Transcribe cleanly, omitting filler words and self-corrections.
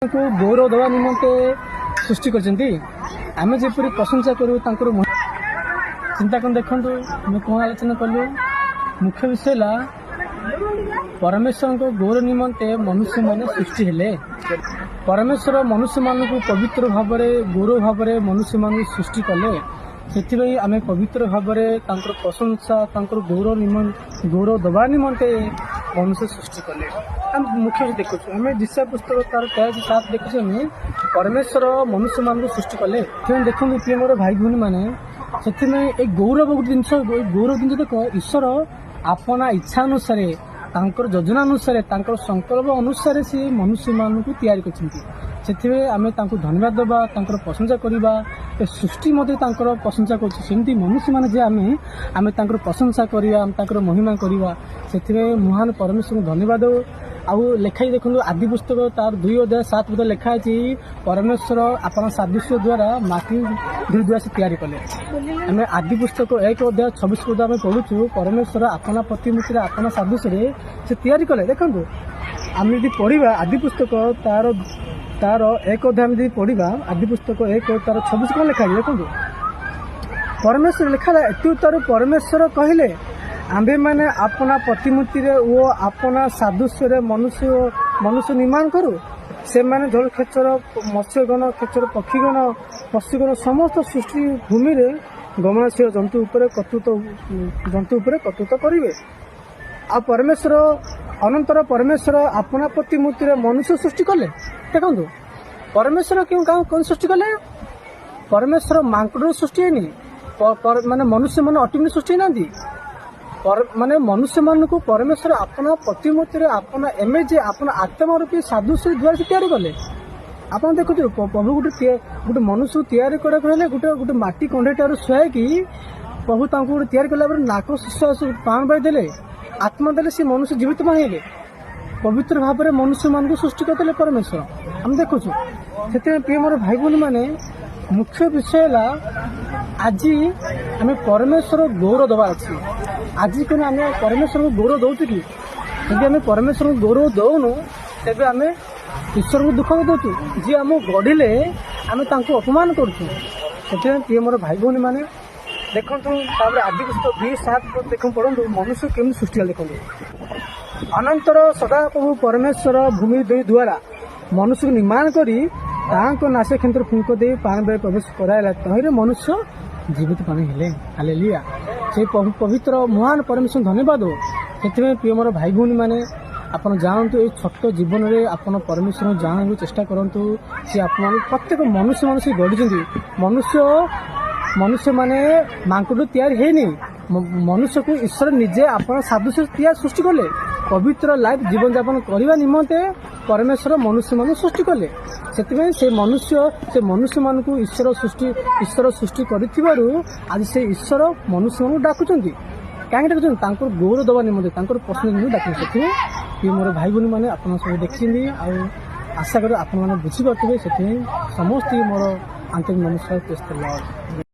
କୁ ଗୌରବ ଦେବା ନିମନ୍ତେ ସୃଷ୍ଟି କରିଛନ୍ତି। ଆମେ ଯେପରି ପ୍ରଶଂସା କରୁ ତାଙ୍କର, ଚିନ୍ତା କରି ଦେଖନ୍ତୁ ଆମେ କ'ଣ ଆଲୋଚନା କଲୁ। ମୁଖ୍ୟ ବିଷୟ ହେଲା, ପରମେଶ୍ୱରଙ୍କ ଗୌରବ ନିମନ୍ତେ ମନୁଷ୍ୟମାନେ ସୃଷ୍ଟି ହେଲେ। ପରମେଶ୍ୱର ମନୁଷ୍ୟମାନଙ୍କୁ ପବିତ୍ର ଭାବରେ, ଗୌରବ ଭାବରେ ମନୁଷ୍ୟମାନଙ୍କୁ ସୃଷ୍ଟି କଲେ। ସେଥିପାଇଁ ଆମେ ପବିତ୍ର ଭାବରେ ତାଙ୍କର ପ୍ରଶଂସା, ତାଙ୍କର ଗୌରବ ଦେବା ନିମନ୍ତେ ମନୁଷ୍ୟ ସୃଷ୍ଟି କଲେ। ଆମେ ମୁଖ୍ୟ ଦେଖୁଛୁ, ଆମେ ଯିଶାଇୟ ପୁସ୍ତକ ତାର 43:7 ଦେଖୁଛୁ, ଆମେ ପରମେଶ୍ୱର ମନୁଷ୍ୟମାନଙ୍କୁ ସୃଷ୍ଟି କଲେ। ସେଥିପାଇଁ ଦେଖନ୍ତୁ ପ୍ରିୟ ମୋର ଭାଇ ଭଉଣୀମାନେ, ସେଥିପାଇଁ ଏଇ ଗୌରବ ଗୋଟେ ଜିନିଷ, ଏଇ ଗୌରବ ଜିନିଷ ଦେଖ, ଈଶ୍ୱର ଆପଣା ଇଚ୍ଛା ଅନୁସାରେ, ତାଙ୍କର ଯୋଜନା ଅନୁସାରେ, ତାଙ୍କର ସଂକଳ୍ପ ଅନୁସାରେ ସେ ମନୁଷ୍ୟମାନଙ୍କୁ ତିଆରି କରିଛନ୍ତି। ସେଥିପାଇଁ ଆମେ ତାଙ୍କୁ ଧନ୍ୟବାଦ ଦେବା, ତାଙ୍କର ପ୍ରଶଂସା କରିବା। ଏ ସୃଷ୍ଟି ମଧ୍ୟ ତାଙ୍କର ପ୍ରଶଂସା କରୁଛି। ସେମିତି ମନୁଷ୍ୟମାନେ ଯେ ଆମେ ତାଙ୍କର ପ୍ରଶଂସା କରିବା, ଆମେ ତାଙ୍କର ମହିମା କରିବା। ସେଥିପାଇଁ ମହାନ ପରମେଶ୍ୱରଙ୍କୁ ଧନ୍ୟବାଦ ଦେଉ। ଆଉ ଲେଖା ହେଇଛି ଦେଖନ୍ତୁ, ଆଦି ପୁସ୍ତକ ତାର 2 ଅଧ୍ୟାୟ 7 ପଦ ଲେଖା ହେଇଛି, ପରମେଶ୍ୱର ଆପଣା ସାଦୃଶ୍ୟ ଦ୍ୱାରା ମାଟି ଧୂଳି ଦ୍ୱାରା ସେ ତିଆରି କଲେ। ଆମେ ଆଦି ପୁସ୍ତକ 1 ଅଧ୍ୟାୟ 26 ପଦ ଆମେ ପଢୁଛୁ, ପରମେଶ୍ୱର ଆପଣା ପ୍ରତିମୂର୍ତ୍ତିରେ, ଆପଣା ସାଦୃଶ୍ୟରେ ସେ ତିଆରି କଲେ। ଦେଖନ୍ତୁ, ଆମେ ଯଦି ପଢିବା ଆଦି ପୁସ୍ତକ ତାର 1 ଅଧ୍ୟାୟ, ଆମେ ଯଦି ପଢିବା ଆଦି ପୁସ୍ତକ 1 ତାର 26, କ'ଣ ଲେଖା ହେଇଛି ଦେଖନ୍ତୁ। ପରମେଶ୍ୱର ଲେଖା ହେଲା, ଏଥିଉତ୍ତାରୁ ପରମେଶ୍ୱର କହିଲେ, ଆମ୍ଭେମାନେ ଆପଣା ପ୍ରତିମୂର୍ତ୍ତିରେ ଓ ଆପଣା ସାଦୃଶ୍ୟରେ ମନୁଷ୍ୟ ନିର୍ମାଣ କରୁ। ସେମାନେ ଜଳଖେଚର ମତ୍ସ୍ୟଗଣ, ଖେଚର ପକ୍ଷୀଗଣ, ପଶୁଗଣ, ସମସ୍ତ ସୃଷ୍ଟି ଭୂମିରେ ଗମନଶୀଳ ଜନ୍ତୁ ଉପରେ କର୍ତ୍ତୃତ୍ୱ କରିବେ। ଆଉ ପରମେଶ୍ୱର, ଅନନ୍ତର ପରମେଶ୍ୱର ଆପଣା ପ୍ରତିମୂର୍ତ୍ତିରେ ମନୁଷ୍ୟ ସୃଷ୍ଟି କଲେ। ଦେଖନ୍ତୁ, ପରମେଶ୍ୱର କେଉଁ କାମ କଣ ସୃଷ୍ଟି କଲେ? ପରମେଶ୍ୱର ମାଙ୍କଡ଼ରୁ ସୃଷ୍ଟି ହେଇନି, ମାନେ ମନୁଷ୍ୟମାନେ ଅଟୋମେଟିକ୍ ସୃଷ୍ଟି ହେଇନାହାନ୍ତି। ମାନେ ମନୁଷ୍ୟମାନଙ୍କୁ ପରମେଶ୍ୱର ଆପଣା ପ୍ରତିମୂର୍ତ୍ତିରେ, ଆପଣା ଏମେଜ, ଆପଣା ଆତ୍ମା ରୂପୀ ସାଦୃଶ୍ୟ ଦ୍ୱାରା ସେ ତିଆରି କଲେ। ଆପଣ ଦେଖୁଥିବେ, ପ୍ରଭୁ ଗୋଟେ ମନୁଷ୍ୟକୁ ତିଆରି କରିବାକୁ ହେଲେ ଗୋଟେ ଗୋଟେ ମାଟି କଣ୍ଢେଇଟାରୁ ଶୁଆଇକି ପ୍ରଭୁ ତାଙ୍କୁ ଗୋଟେ ତିଆରି କଲା ପରେ ନାକ ନିଶ୍ୱାସ ପ୍ରାଣ ବାୟୁ ଦେଲେ, ଆତ୍ମା ଦେଲେ, ସେ ମନୁଷ୍ୟ ଜୀବିତ ହେଲେ। ପବିତ୍ର ଭାବରେ ମନୁଷ୍ୟମାନଙ୍କୁ ସୃଷ୍ଟି କରିଦେଲେ ପରମେଶ୍ୱର, ଆମେ ଦେଖୁଛୁ। ସେଥିପାଇଁ ପ୍ରିୟ ମୋର ଭାଇ ଭଉଣୀମାନେ, ମୁଖ୍ୟ ବିଷୟ ହେଲା, ଆଜି ଆମେ ପରମେଶ୍ୱର ଗୌରବ ଦେବାର ଅଛି। ଆଜି କଣ ଆମେ ପରମେଶ୍ୱରଙ୍କୁ ଗୌରବ ଦଉଛୁ କି? ଯଦି ଆମେ ପରମେଶ୍ୱରଙ୍କୁ ଗୌରବ ଦଉନୁ, ତେବେ ଆମେ ଈଶ୍ୱରଙ୍କୁ ଦୁଃଖ ଦଉଛୁ। ଯିଏ ଆମକୁ ଗଢ଼ିଲେ, ଆମେ ତାଙ୍କୁ ଅପମାନ କରୁଛୁ। ସେଥିପାଇଁ ପ୍ରିୟ ମୋର ଭାଇ ଭଉଣୀମାନେ, ଦେଖନ୍ତୁ, ତାପରେ ଆଦି ପୁସ୍ତକ 2:7 ଦେଖନ୍ତୁ, ପଢ଼ନ୍ତୁ, ମନୁଷ୍ୟ କେମିତି ସୃଷ୍ଟି ହେଲା ଦେଖନ୍ତୁ। ଅନନ୍ତର ସଦାପ୍ରଭୁ ପରମେଶ୍ୱର ଭୂମି ଧୂଳି ଦ୍ୱାରା ମନୁଷ୍ୟକୁ ନିର୍ମାଣ କରି ତାଙ୍କ ନାସିକା କ୍ଷେତ୍ରରେ ଫୁଙ୍କ ଦେଇ ପ୍ରାଣବାୟୁ ପ୍ରବେଶ କରାଇଲା। ତହିଁରେ ମନୁଷ୍ୟ ଜୀବିତ ପ୍ରାଣୀ ହେଲେ। ହାଲେଲୁୟା! ସେଇ ପବିତ୍ର ମହାନ ପରମେଶ୍ୱର ଧନ୍ୟବାଦ ହଉ। ସେଥିପାଇଁ ପ୍ରିୟ ମୋର ଭାଇ ଭଉଣୀମାନେ, ଆପଣ ଜାଣନ୍ତୁ, ଏଇ ଛୋଟ ଜୀବନରେ ଆପଣ ପରମେଶ୍ୱରଙ୍କୁ ଜାଣିବାକୁ ଚେଷ୍ଟା କରନ୍ତୁ। ସେ ଆପଣଙ୍କୁ, ପ୍ରତ୍ୟେକ ମନୁଷ୍ୟମାନେ ସେ ଗଢ଼ିଛନ୍ତି। ମନୁଷ୍ୟମାନେ ମାଙ୍କଡ ତିଆରି ହେଇନି। ମନୁଷ୍ୟକୁ ଈଶ୍ୱର ନିଜେ ଆପଣ ସାଦୃଶ୍ୟ ତିଆରି ସୃଷ୍ଟି କଲେ। ପବିତ୍ର ଲାଇଫ ଜୀବନଯାପନ କରିବା ନିମନ୍ତେ ପରମେଶ୍ୱର ମନୁଷ୍ୟମାନଙ୍କୁ ସୃଷ୍ଟି କଲେ। ସେଥିପାଇଁ ସେ ମନୁଷ୍ୟମାନଙ୍କୁ ଈଶ୍ୱର ସୃଷ୍ଟି କରିଥିବାରୁ ଆଜି ସେ ଈଶ୍ୱର ମନୁଷ୍ୟମାନଙ୍କୁ ଡାକୁଛନ୍ତି। କାହିଁକି ଡାକୁଛନ୍ତି? ତାଙ୍କର ଗୌରବ ଦେବା ନିମନ୍ତେ, ତାଙ୍କର ପ୍ରଶ୍ନ ନିମନ୍ତେ ଡାକୁଛନ୍ତି। ସେଥିପାଇଁ ଇଏ ମୋର ଭାଇ ଭଉଣୀମାନେ, ଆପଣ ସବୁ ଦେଖିଛନ୍ତି ଆଉ ଆଶା କରେ ଆପଣମାନେ ବୁଝିପାରୁଥିବେ। ସେଥିପାଇଁ ସମସ୍ତେ ମୋର ଆନ୍ତରିକ ନମସ୍କାର। ପ୍ରେସ୍।